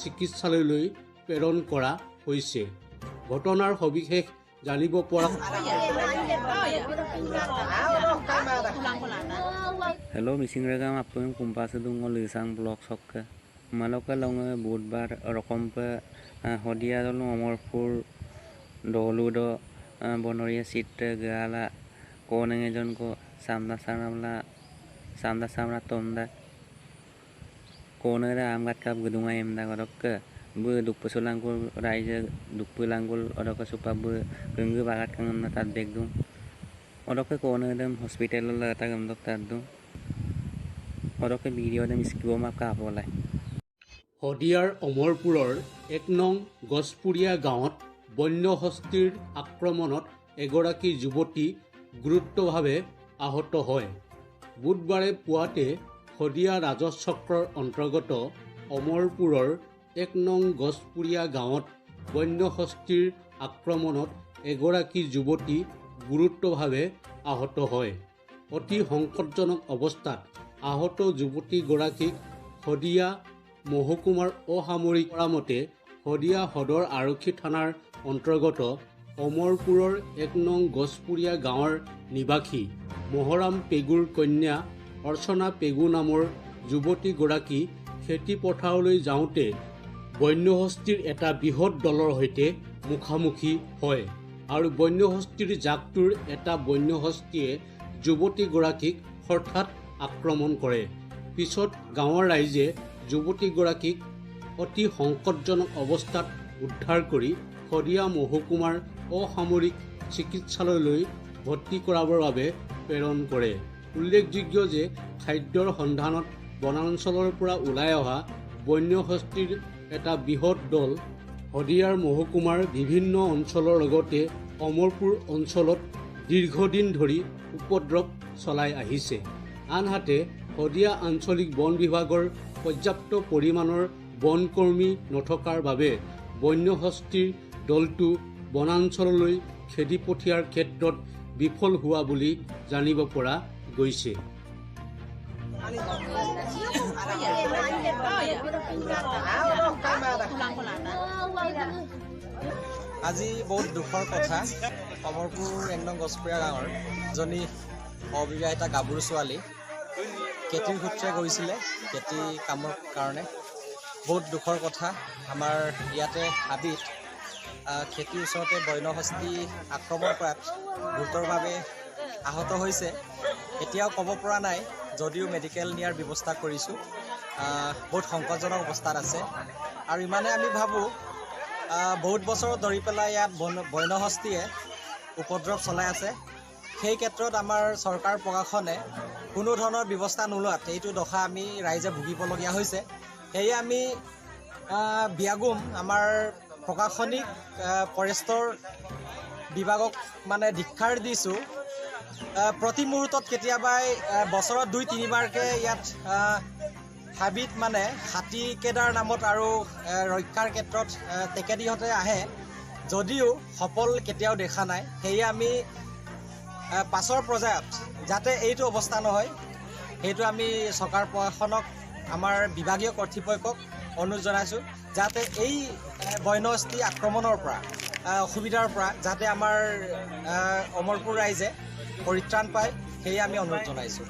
চিকিৎসালয়লৈ প্ৰেৰণ কৰা হৈছে। ঘটনাৰ সবিশেষ জানিব পৰা Hello Mising Regam apun kumpa sedung lisang blog sokke maloke longe বুধবার রকমপে শদিয়া দলং অমৰপুৰ দলুদ বনৰীয়া চিত্ৰ গালা কোনেজন কো সামনা সামনা সামনা সামনা তোমদা কোনেরা আমগাত কাপ গদুঙা এমদা গরক্কে বো দুপ্পসলাঙ্গুল রাইজে দুপ্পলাঙ্গুল অরক সুপা বো গঙ্গু বাগাত কাঙনা তাত দেখদুম অরকে কোনেদম হসপিটাল লাগা গমদক তাত অরকে ভিডিও দম স্কিব মাপ কাপলাই। শদিয়াৰ অমৰপুৰৰ ১ নং গছপুৰীয়া গাঁৱত বন্যহস্তীৰ আক্ৰমণত এগৰাকী যুৱতী গুৰুতৰভাৱে আহত হয়। বুধবাৰে পুৱাতে শদিয়া ৰাজহ চক্ৰৰ অন্তৰ্গত অমৰপুৰৰ ১ নং গছপুৰীয়া গাঁৱত বন্যহস্তীৰ আক্ৰমণত এগৰাকী যুৱতী গুৰুতৰভাৱে আহত হয়। অতি সংকটজনক অৱস্থাত আহত যুৱতীগৰাকীক শদিয়া মহকুমাৰ অসামৰিক কৰা মতে শদিয়া সদৰ আৰক্ষী থানাৰ অন্তৰ্গত অমৰপুৰৰ ১ নং গছপুৰীয়া গাঁৱৰ নিবাসী মহৰাম পেগুৰ কন্যা অৰ্চনা পেগু নামৰ যুৱতীগৰাকী খেতি পথাৰলৈ যাওঁতে বন্যহস্তীৰ এটা বৃহৎ দলৰ সৈতে মুখামুখি হয় আৰু বন্যহস্তীৰ জাকটোৰ এটা বন্যহস্তীয়ে যুৱতীগৰাকীক হঠাৎ আক্ৰমণ কৰে। পিছত গাঁৱৰ ৰাইজে যুৱতীগৰাকীক অতি সংকটজনক অৱস্থাত উদ্ধাৰ কৰি শদিয়া মহকুমাৰ অসামৰিক চিকিৎসালয়লৈ ভৰ্তি কৰাবৰ বাবে প্ৰেৰণ কৰে। উল্লেখযোগ্য যে খাদ্যৰ সন্ধানত বনাঞ্চলৰ পৰা ওলাই অহা বন্যহস্তীৰ এটা বৃহৎ দল শদিয়াৰ মহকুমাৰ বিভিন্ন অঞ্চলৰ লগতে অমৰপুৰ অঞ্চলত দীৰ্ঘদিন ধৰি উপদ্ৰৱ চলাই আহিছে। আনহাতে শদিয়া আঞ্চলিক বন বিভাগৰ পৰ্যাপ্ত পৰিমাণৰ বনকৰ্মী নথকাৰ বাবে বন্যহস্তীৰ দলটো বনাঞ্চললৈ খেদি পঠিয়াৰ ক্ষেত্ৰত বিফল হোৱা বুলি জানিব পৰা গৈছে। আজি বহুত দুখৰ কথা, অমৰপুৰ ১ নং গছপুৰীয়া গাঁৱৰ এজনী অবিবাহিতা গাভৰু ছোৱালী খেতিৰ সূত্ৰে গৈছিলে খেতি কামৰ কাৰণে। বহুত দুখৰ কথা, আমাৰ ইয়াতে হাবিত খেতিৰ ওচৰতে বন্যহস্তী আক্ৰমণ কৰাত গুৰুতৰভাৱে আহত হৈছে। এতিয়াও ক'ব পৰা নাই যদিও মেডিকেল নিয়াৰ ব্যৱস্থা কৰিছোঁ। বহুত সংকটজনক অৱস্থাত আছে আৰু ইমানে আমি ভাবোঁ বহুত বছৰ ধৰি পেলাই ইয়াত বন্যহস্তীয়ে উপদ্ৰৱ চলাই আছে। সেই ক্ষেত্ৰত আমাৰ চৰকাৰ প্ৰশাসনে কোনো ধৰণৰ ব্যৱস্থা নোলোৱাত এইটো দশা আমি ৰাইজে ভুগিবলগীয়া হৈছে। সেয়ে আমি বিয়াগুম আমাৰ প্ৰশাসনিক ফৰেষ্টৰ বিভাগক মানে ধিক্ষাৰ দিছোঁ। প্ৰতি মুহূৰ্তত কেতিয়াবাই বছৰত ২-৩ বাৰকৈ ইয়াত হাবিত মানে হাতী কেদাৰ নামত আৰু ৰক্ষাৰ ক্ষেত্ৰত টেকেদিহঁতে আহে যদিও সফল কেতিয়াও দেখা নাই। সেয়ে আমি পাছৰ পৰ্যায়ত যাতে এইটো অৱস্থা নহয় সেইটো আমি চৰকাৰ প্ৰশাসনক আমাৰ বিভাগীয় কৰ্তৃপক্ষক অনুৰোধ জনাইছোঁ, যাতে এই বন্যহস্তী আক্ৰমণৰ পৰা অসুবিধাৰ পৰা যাতে আমাৰ অমৰপুৰ ৰাইজে পৰিত্ৰাণ পায় সেয়ে আমি অনুৰোধ জনাইছোঁ।